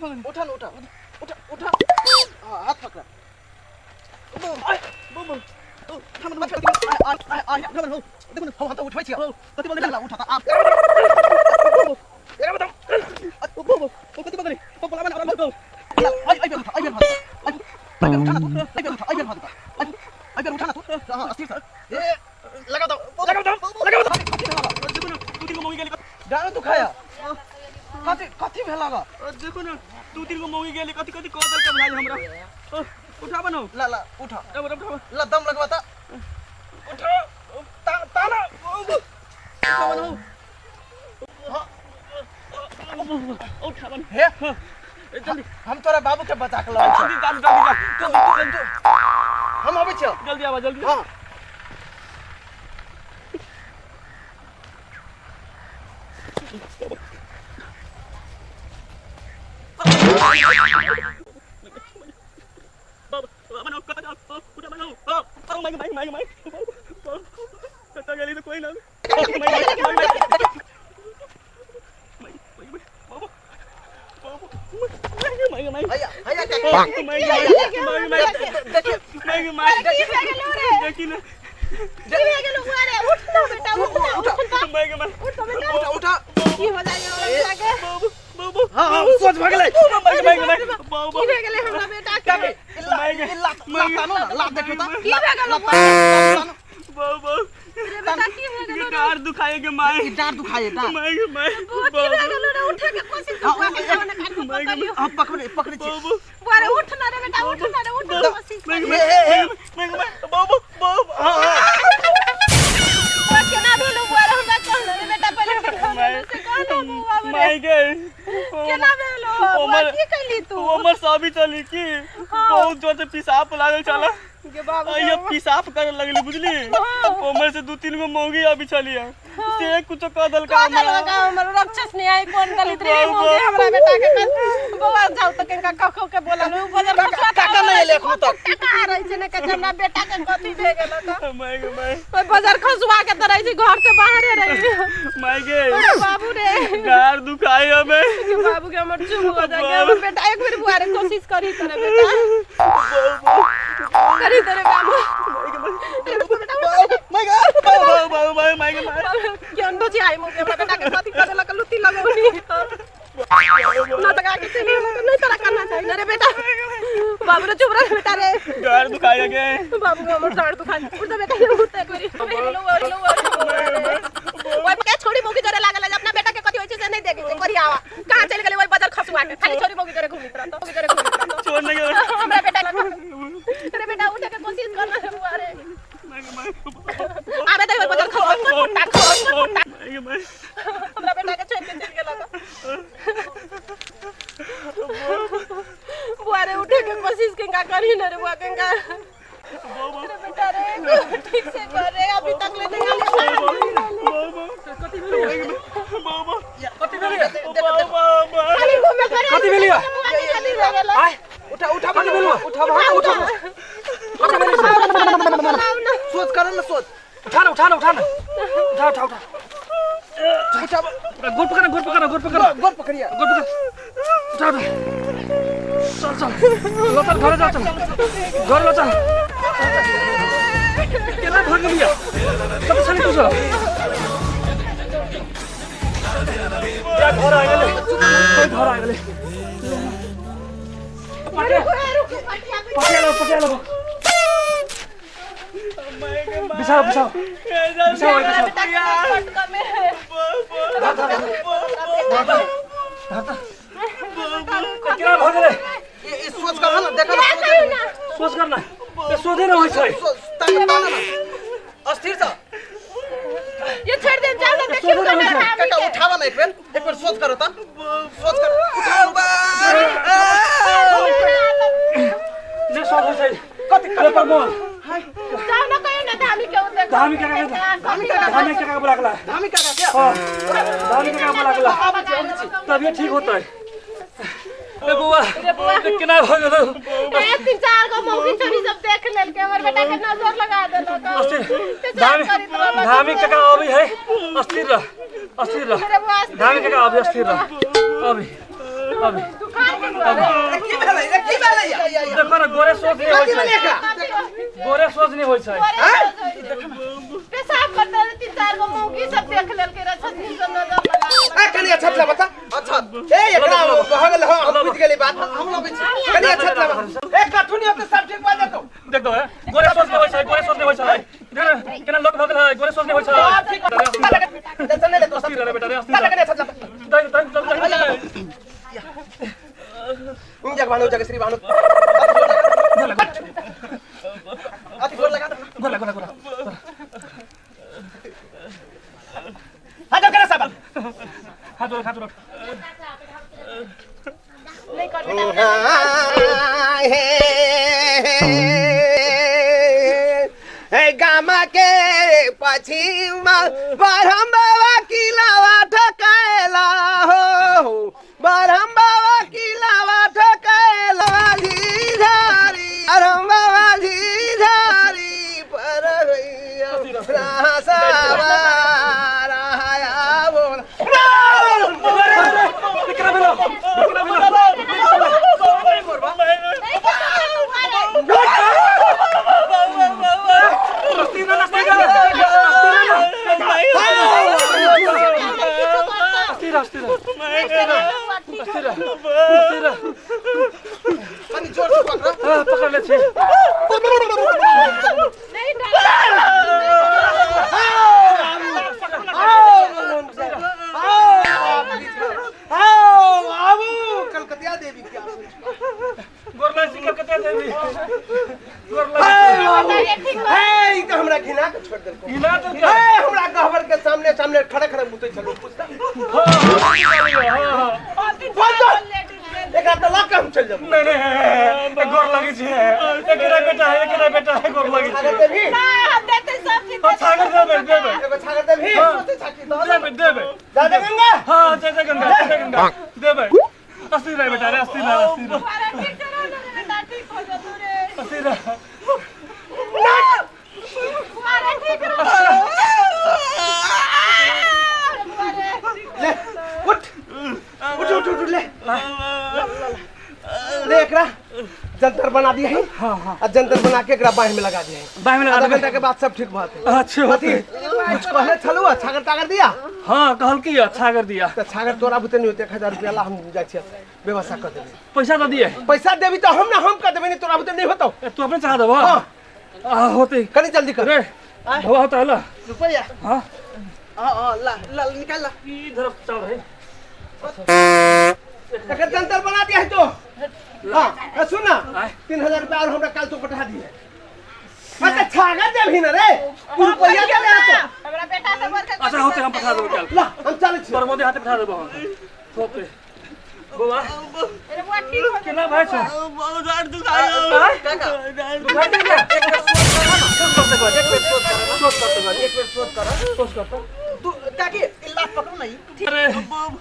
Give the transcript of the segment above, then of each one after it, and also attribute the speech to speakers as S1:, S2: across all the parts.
S1: भऽ गेलै?
S2: उठा न, उठा उठा उठा, हाँ, हाथ पकड़ा।
S1: बम
S2: देखो हम हाथ उठबै छियै, कथी बोलै ला, उठा त आ।
S1: एरा बताउ बम कथी भऽ गेलै? बोला बना बम।
S2: आई आई उठा, आई उठा, आई उठा ना तू, आई उठा, आई उठा, आई उठा ना तू। हां, अस्थिर सर, ए लगा दो,
S1: लगा दो, लगा दो। देखो ना, दू तीन गो मौगी गेली।
S2: डालो दुखाया, कथी कथी भेला बा?
S1: देखो ना, दू तीन गो मौगी गेली, कथी कथी कह देलकै भाई हमरा। उठाबऽ न।
S2: ला ला, उठा।
S1: उठाबऽ, उठाबऽ।
S2: ला, दम लगवा ता।
S1: उठा ता ताना, उठाबऽ न। उठाबऽ न।
S2: हे।
S1: जल्दी।
S2: हम तोरा बाबू के बचा के लाबै
S1: जल्दी जल्दी जल्दी जल्दी
S2: तू, हम अबै छियौ।
S1: जल्दी आबऽ, जल्दी।
S2: हां। हैया हैया, काका देखिए।
S3: की भए गेलौ रे? की भए गेलौ बुआ रे? उठ ना बेटा, उठ ना, उठ ना, उठ ना बेटा।
S2: उठा उठा।
S3: की हो जाइ गेलौ बेटा के?
S2: हां हां, सोच भऽ गेलै।
S3: की भए गेलै हमरा बेटा के?
S2: काकी, ला ला ला, तानो ना, ला, देखियो त।
S3: की भए गेलौ बुआ रे? बेटा, की भए गेलौ रे?
S1: डार दुखाए के माय।
S2: ई डाँट दुखाए, डाँट।
S1: माय माय।
S3: बुआ, की भए गेलौ रे? उठे के कोशिश कर बुआ के, खाना काट के पकड़ियो।
S2: हम पकड़े पकड़े छी।
S3: बुआ रे, उठ ना रे बेटा, उठ ना रे, उठ ना, कोशिश कर।
S2: ए ए ए,
S1: हां हां।
S3: बुआ, केना भेलौ बुआ रे? हमरा कह ना रे बेटा, पहिले केना भेलौ से कह ना बुआ रे।
S1: माय गे।
S3: केना भेलौ बुआ? की कैली तू?
S1: हमर साबी चली की बहुत जोर से पेशाब लागल चला
S3: गे बाबू।
S1: ये पेशाब करे लगली, बुझली? ओमर से दू तीन गो मौगी अभी चली है, से कुछ कह दल का।
S3: कह देलक हमर राक्षस ने आई, कोन दलित रे मोगे हमरा बेटा के कह। बौआ, जाउ त केनका कखो के बोलल उ बजल।
S2: काका काका नहि एलै एखनो तक।
S3: काका रहै छै ने, कहै छै हमरा बेटा के कथी भे गेल त।
S1: माय गे माय।
S3: ओइ बजर खसुआ के त रहै छै, घर से बाहरे रही।
S1: माय गे।
S3: अरे बाबू रे।
S1: डार दुखाई हमें।
S3: के बाबू के, हमर चुप हो जा के हमर बेटा। एक बेर बुआ रे, कोशिश करी तोरे बेटा, करी तोरे बाबू। अरे बेटा, उठ।
S1: माय गे, बाबू बाबू बाबू, माय गे my.
S3: केहन बची आई मुके हमरा बेटा के कथी करे लक, लुत्ती लगौनी ना तक आके चली गेलक। नहीं तोरा करना चाहिए ना रे बेटा। बाबू रे, चुप रह बेटा रे।
S1: डार दुखाई गे।
S3: बाबू के, हमर डाँड दुखाई। उठ जा बेटा, उठ एक बेरी। ओइ के छोड़ी मौगी जरे लागल है, अपना बेटा के कथी होइ छै से नहीं देखै छै। करियावा कहाँ चलि गेलै? ओइ बजर खसुआ के खाली छोरी मौगी जरे घुमित रहत, मौगी जरे घुमित रहत।
S1: छोड़ नहीं।
S3: हमरा बेटा रे, बेटा उठे के कोशिश कर ना रे बुआ रे।
S1: माय गे my.
S3: आबे दे, ओइ बजर खसुआ कुत्ता कुत्ता।
S1: माय गे my.
S3: हमरा बेटा के छोड़ के चलि गेलक। बुआ रे, उठे के कोशिश केंगा करी ना रे बुआ, केंगा रे बेटा रे, ठीक से कर रे। अभी तक ले नहीं।
S1: कथी भेलै बाबा?
S2: कथी भेलै? देखो देखो।
S3: खाली घूमे करे।
S4: कथी भेलै?
S3: बुआ के कथी भए गेलै?
S4: आय।
S2: उठा उठा।
S4: कथी भेलौ?
S2: उठा उठा।
S4: कथी भेलै से?
S2: सोच कर ना, सोच।
S4: उठा ना, उठा ना, उठा ना, उठा उठा उठा।
S2: उठा।
S4: गोड़ पकड़, गोड़ पकड़, गोड़ पकड़।
S2: गोड़ पकड़िया।
S4: गोड़ पकड़, उठा उठा, चल चल ल चल, घरे जा, चल घर ल चल। केना भऽ गेलियै? कतऽ छली तू सब? जा, घर आ गेलै, घर आ गेलै। पटिया लो, पटिया लो, बिछाओ बिछाओ बिछाओ बिछाओ। धर धर धर धर। केना भऽ गेलै?
S2: ई सोच कर ना, देखो ना।
S4: सोच कर ना, ए सोधे न होइ छै।
S2: सोच ताना ताना ना, अस्थिर छ।
S3: ये छोड़ दे, जाओ ना, देखियो।
S4: सोधे न होइ छै।
S2: काका, उठावा ना, एक बेर, एक बेर सोच करो त, सोच कर उठाओ बा।
S4: ने सोध होइ छै।
S2: कति
S4: पेपर बोल।
S3: जाओ ना, कहियो ना धामी के उते।
S4: धामी के काका, धामी के काका बोला गेला।
S2: धामी काका के?
S4: हाँ, धामी के काका बोला गेला।
S2: आबै छी, आबै छी।
S4: तबियत ठीक होतै। ए बौआ, ए केना भऽ गेलौ?
S3: ए, तीन चार गो मौगी छोरी सब देख लेलकै, हमर बेटा के नजर लगा देलक।
S4: अस्थिर, धामी धामी काका अबै है। अस्थिर रह, अस्थिर रह। धामी काका अबै, अस्थिर रह, अभी अभी।
S3: दुखार के
S2: की भेलै रे, की भेलै?
S4: देखो न, गोरे सोच नहीं होइ
S2: कथी भेलै
S4: छै।
S2: एकरा?
S4: गोरे सोच नहीं होइ छै।
S3: पेशाब करते रहे, तीन चार गो मौगी सब देख लेलकै रे, छत्तीस सौ नजर लगा।
S2: ए, कनी अच्छा लगा बता। अच्छा, ए, एकरा भऽ गेल। हां, हम बुझि गेली बात। हम लबै छी, कनी अच्छा लगा। ए, कथु नहीं होतै, सब ठीक भऽ जेतौ।
S4: देख दो है, गोरे सोच नहीं होइ छै, गोरे सोच नहीं होइ छै। देख न, केना लोक भऽ गेल है, गोरे सोच नहीं होइ छै।
S2: ठीक, टेंशन नहीं ले तो।
S4: अस्थिर रह बेटा रे, अस्थिर
S2: सब
S4: रह।
S2: कनी अच्छा लगा।
S4: दई दई दई दई।
S2: जग भानु, जग श्री भानु, अति गोर लगा दो।
S4: गोला गोला गोला।
S2: हाथ जोड़ करे सब।
S4: हाथ जोड़, हाथ जोड़।
S3: नहीं कर बेटा।
S2: हे गामा के पछिमा बरहम बाबा की लावा ठकैला हो, बरहम बाबा की लावा ठकैला झारी, बरहम बाबा झारी पर बोल।
S4: केना भेलो, केना भेलो? अस्थिर रह, अस्थिर रह, अस्थिर रह, अस्थिर रह, अस्थिर रह, अस्थिर रह।
S2: कनी जोर से पकड़।
S4: हाँ, पकड़ ले छी।
S3: नहीं।
S2: आओ आबू कलकतिया देवी क्या।
S4: गोर छी कलकतिया देवी, गोर लागै।
S2: हे, ई तऽ हमरा घिना के छोड़ देलको।
S4: घिना देलकै?
S2: हे, हमरा गहबर के सामने सामने खड़े खड़े मुतै छलौ पुछता।
S4: हाँ हाँ हाँ।
S2: एकरा तऽ लऽ के हम चलि जेबौ।
S4: नहीं नहीं, गोर लागै छै, एकरा बेटा है, एकरा बेटा है, गोर लागै
S2: छागर
S4: छै।
S2: देबही?
S4: हाँ, छागर देबै, देबै।
S2: एगो छागर देबही?
S4: हाँ। देबै, देबै।
S2: जा दे गंगा।
S4: हाँ, जय जय गंगा, जय जय गंगा, देबै। अस्थिर रह बेटा रे, अस्थिर रह, अस्थिर रह, अस्थिर रह।
S2: ले, उठ उठ उठ उठ, ले ले, एकरा जंतर बना दिए है।
S4: हाँ हाँ।
S2: आ जंतर बना के एकरा बाँहि में लगा दिए है।
S4: बाँहि में लगा
S2: आधा
S4: देबै।
S2: घंटा के बाद सब ठीक भऽ जेतै।
S4: अच्छा, होतै।
S2: अथी कुछ कहले छलू? छागर तागर दिया?
S4: हाँ, कहल की छागर दिया।
S2: तऽ छागर तोरा बुते नहीं होते। 1000 रुपया ला, हम जाइ छियै, व्यवस्था कर देबै।
S4: पैसा तो दिए।
S2: पैसा देबी तऽ हम ना, हम कर देबै, नहीं तोरा बुते नहीं होतौ।
S4: ए, तू अपने चाह देबो?
S2: हाँ।
S4: आ होतै।
S2: कनी जल्दी कर।
S4: रे धोआ होता है ला।
S2: रुपया?
S4: हाँ।
S2: हाँ हाँ, ला ला, निकाल ला।
S4: ई धरफ चाल है।
S2: एकर जंतर बना दिया है तो। हाँ हाँ, सुन ना।
S4: आय।
S2: 3000 रुपया और हमरा काल तो पठा दिए। अच्छा, छागर देबही ना रे? तू रुपया दे ले तो।
S3: हमरा बेटा से बढ़ के।
S4: अच्छा, होतै, हम पठा देबो काल।
S2: ला, हम चलै छी।
S4: प्रमोदे हाथे पठा देबो हम। होतै बौआ।
S3: अरे बुआ, ठीक हो।
S4: केना भाइ छौ?
S1: बहुत डाँट दुखायो।
S4: आय?
S2: काका।
S4: दुखाइ छै क्या?
S2: एक बेर सोच कर ना।
S4: सोच करते कर।
S2: एक बेर सोच कर ना।
S4: सोच करते कर।
S2: एक बेर सोच कर।
S4: सोच करते।
S2: तू काकी, ई लात पकड़ू ना ई।
S4: अरे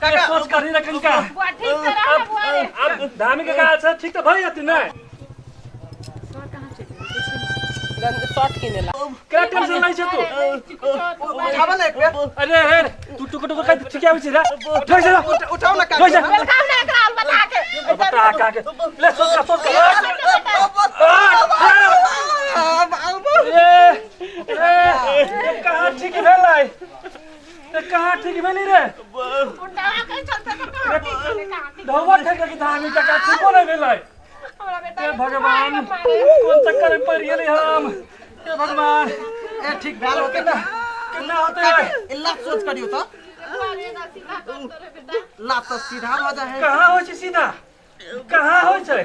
S2: काका।
S4: सोच कर ही रखन का।
S3: बुआ, ठीक से रह ना बुआ रे।
S4: अब धामी के का छ, ठीक त भइ जाती नै।
S3: शर्ट किने ला।
S4: क्या टेंशन लै छ तू?
S2: उठाबऽ ना एक बेर।
S4: अरे हे, तू टुक टुक खाइ ठीक आबै छै रे, ठोइ छ।
S2: उठाउ ना।
S4: ठोइ
S2: काकी।
S4: छ।
S3: Welcome ना एकरा हाल बता के।
S4: बता का के ले, सोच कर, सोच कर। ए ए, कहाँ ठीक भेलै? ए, कहाँ ठीक भेली रे?
S3: बुढ़ा के चलते तो कहाँ ठीक भेलै, कहाँ ठीक?
S4: ढौवा ठेक के धामी का ठीको नहीं भेलै।
S3: हमरा बेटा
S4: हे
S3: के
S4: भगवान,
S3: मारे।
S4: कोन चक्कर में पड़ गेली हम? हे भगवान।
S2: ए, ठीक भेल होतै ना?
S4: केना होतै?
S2: ई लात सोच करियौ तऽ।
S3: बुआ रे, ना सीधा कर तोरे बेटा।
S2: लात तऽ सीधा भऽ जाइ है।
S4: कहाँ होइ छै सीधा? कहाँ होइ छै?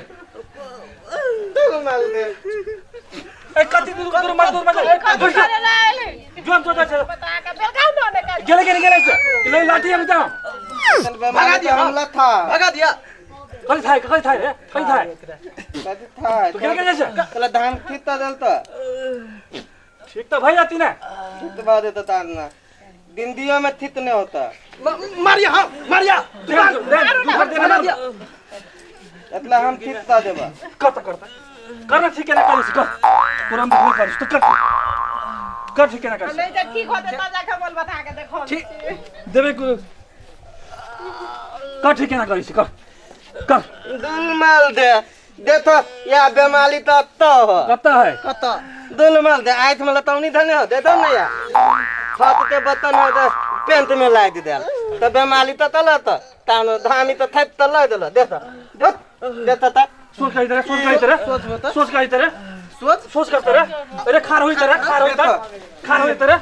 S4: ए, कति दूर दूर मार, दूर मार।
S3: कथी करे ला एलै?
S4: जोन जोन छै।
S3: बता के welcome ना ने कर।
S4: गेले गेले गेले ले, लाठी हम जाओ।
S2: भगा दिया, हमला था, भगा दिया।
S4: कति थाय, कति थाय रे, कति थाय?
S5: कथी था?
S4: तू गेले गेले छै।
S5: तोला धान ठीक त दल त।
S4: ठीक त भइ जाती ना।
S5: ठीक भऽ जेतौ तार ना, दिन दियो में ठीक नहीं होता।
S2: मारिया, हाँ मारिया।
S4: दे दे, दे
S2: भगा दिया।
S5: इतना हम ठीक त देबा।
S4: कर त, कर त, कर न, ठीक है ना? कर कर, तोरा हम देखबे कर, तो कर कर, ठीक है ना? कर।
S3: नहीं, जब ठीक होते तब जाके बोल, बता के देखो।
S4: ठीक देबे को, कर, ठीक है ना? कर कर। कर।
S5: दुलमल दे देखो या बेमाली तो तो हो।
S4: कत्ता है?
S5: कत दुलमल दे आँख में लतौनी धने हो दे दो ना या छत के बतन हो दे पेंट में लाग देल तो बेमाली तो तल तो तानो धामी तो थप तो लग देल दे तो दे तो ता
S4: सोच का इधर, सोच का इधर,
S5: सोच में तो
S4: सोच का इधर,
S5: सोच
S4: सोच कर तेरे। अरे खार होई तेरे, खार होई तेरे, खार होई तेरे,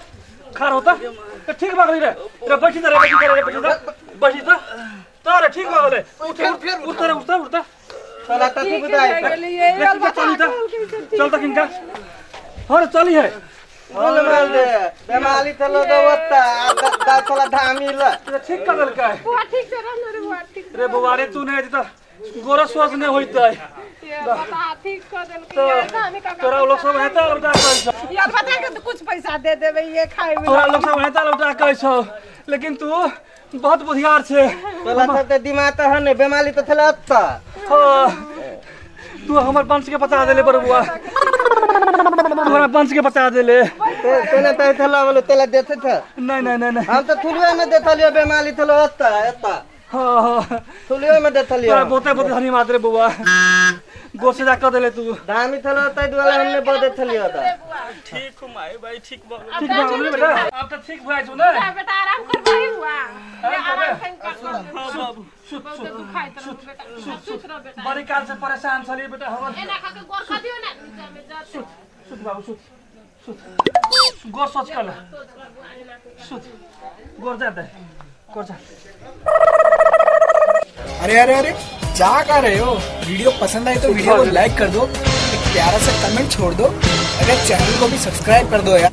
S4: खार होता। ए, ठीक मांगली रे। रे बैठी रे, बैठी रे, बैठी रे, बैठी तो। तारे ठीक मांगले। उठ
S5: फिर
S4: उठ रे, उठ उठ।
S5: साला तू
S3: ठीक
S5: बताए
S3: भए गेलियै
S4: रे किनका चली त, चल त किनका। हर चली है।
S5: दुलमल दे बेमाली तो लो दो वत्ता दा साला धामी ल
S4: रे ठीक कर देलकै।
S3: बुआ ठीक से रह न रे बुआ, ठीक से।
S4: रे बौआ रे, तू नहीं त गोरा सोच नहीं होइतै।
S3: ये बता ठीक कर देलकै
S4: तो
S3: ये धामी काका।
S4: तोरा लोग सब हेता लौटा कहै छौ।
S3: यार बता के तो कुछ पैसा दे देबै ये खाइ मे।
S4: तोरा लोग सब हेता लौटा कहै छौ, लेकिन तू बहुत बुधियार छे।
S5: तोला सब ते दिमाग तो है ने बेमाली तो थले अत्ता।
S4: हाँ, तू हमर वंश के बता देले बरुआ, तू हमरा वंश के बता देले।
S5: तोने तो थला बोले तेला देते थे।
S4: नहीं नहीं नहीं नहीं,
S5: हम तो थुलुए में देथलियो बेमाली थलो अत्ता अत्ता।
S4: हाँ हाँ,
S5: थुलुए में देथलियो।
S4: तोरा बहुते बहुत धन्यवाद रे बउआ, गोर से जा कर देले तू।
S5: धामी थलो अत्ता दुआला हमने बहुत देथलियो त।
S1: ठीक हो माई भाई, ठीक बा।
S4: ठीक बा गेलै बेटा, आब त ठीक भए छौ ने।
S3: बेटा आराम कर भाई बुआ, ये आराम कर कर।
S1: हाँ बाबू।
S4: सुत
S3: बहुत
S4: सुत
S3: दुखाइत रहू बेटा, सुत रह बेटा।
S4: बड़ी काल से परेशान छलियै बेटा हमर।
S3: एना खा के गोर खा दियो ना नीचा में जा।
S4: सुत सुत बाबू, सुत सुत, गोर सोच कर ले, सुत गोर जा दे, गोर जा।
S6: अरे अरे अरे जा कहाँ रहे हो? वीडियो पसंद आए तो वीडियो को लाइक कर दो, एक प्यारा सा कमेंट छोड़ दो, अगर चैनल को भी सब्सक्राइब कर दो यार।